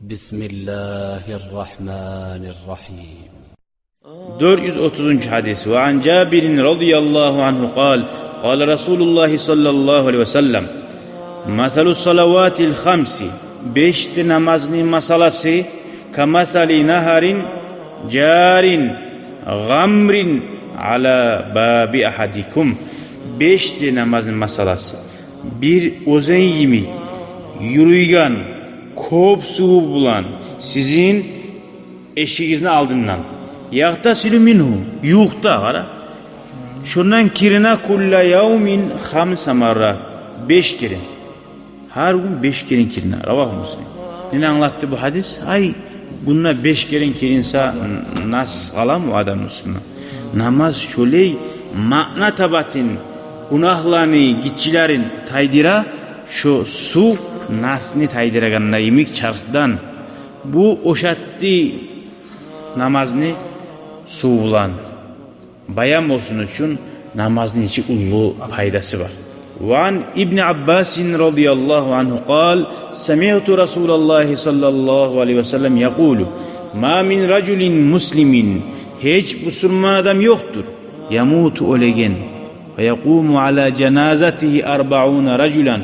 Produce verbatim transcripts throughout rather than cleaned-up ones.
بسم الله الرحمن الرحيم. Дёрт юз отузунчу гьадис. وعن جابر رضي الله عنه قال: قال رسول الله صلى الله عليه وسلم: مثل الصلوات الخمس, беш де намазны масаласы, كمثل نهر جار غمر على باب أحدكم. Беш де намазны масаласы бир оьзен йимик, юрюйген кёп суву булан сизин эшигизни алдындан. يغتسل منه, ювукъ да, къара. Шондан кирине كل يوم خمس مرات, беш керен. Гьар гюн беш керен кирине. رواه مسلم. Нени англатды бу гьадис? Ай, гюнде беш керен киринсе, н-, нас къаламы адамны уьстюне? Намаз шолай маъна табатын, гюнагьланы гиччилерин тайдыра, шо сув насны тайдырагъанда йимик чархдан. Бу ошатды намазны сув булан. Баян болсун учун намазны нечик уллу пайдасы бар. وعن ابن عباس رضي الله عنه قال: سمعت رسول الله صلى الله عليه وسلم يقول: ما من رجل مسلم, гьеч бусурман адам ёкъдур, يموت, оьлеген, فيقوم على جنازته أربعون رجلا,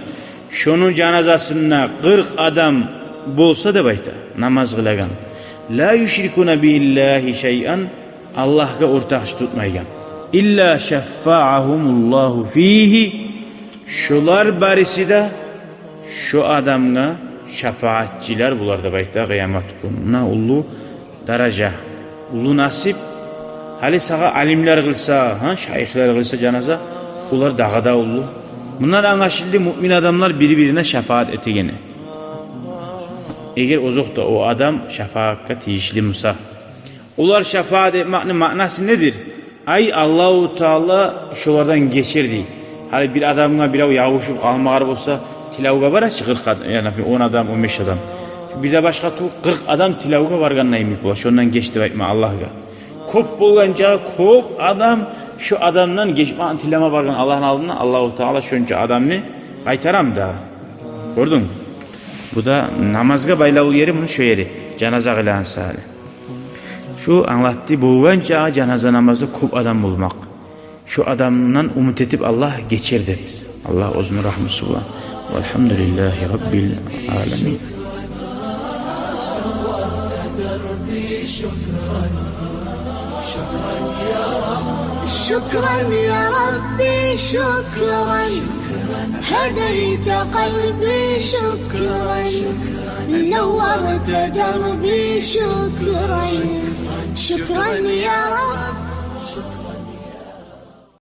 шону жаназасында къыркъ адам болса деп айта, намаз къылагъан, لا يشركون بالله شيئا, Аллагьгъа ортакъчы тутмайгъан. إلا شفعهم الله فيه, шолар барысы да шо адамгъа шапаатчылар болар деп айта къыямат гюн. Муна уллу даража, уллу насип. Гьали сагъа алимлер къылса, гьа, шайыхлар къылса жаназа, олар дагъы да уллу. Мундан англашылды муъмин адамлар бири-бирине шапаат этегени. Эгер озокъда о адам шапаатгъа тийишли буса. Олар шапаат этмекни маънасы недир? Ай, Аллагьу Таала шолардан гечер дей. Гьали бир адамгъа бирев ябушуп къалмагъар болса, тилевге бара чы къыркъ адам, яни, например, он адам, он беш адам. Бир де башгъа ту-, къыркъ адам тилевге баргъанда йимик бола, шондан геч деп айтма Аллагьгъа. Кёп болгъанча кёп адам шо адамдан гечмекни тилеме баргъан Аллагьны алдына, Аллагьу Таала шонча адамны къайтарам да. Гёрдюнгмю? Бу да намазгъа байлавлу ери муну шо ери, жаназа къылагъан саялы. Шу англатды болгъанча жаназа намазда кёп адам болмакъ. Шу адамдан умут этип Аллагь гечер деп. Аллагь оьзюню рагьмусу булан. والحمد لله رب العالمين. شكرا يا ربي، شكرا. هديت قلبي، شكرا. نورت دربي، شكرا. شكرا يا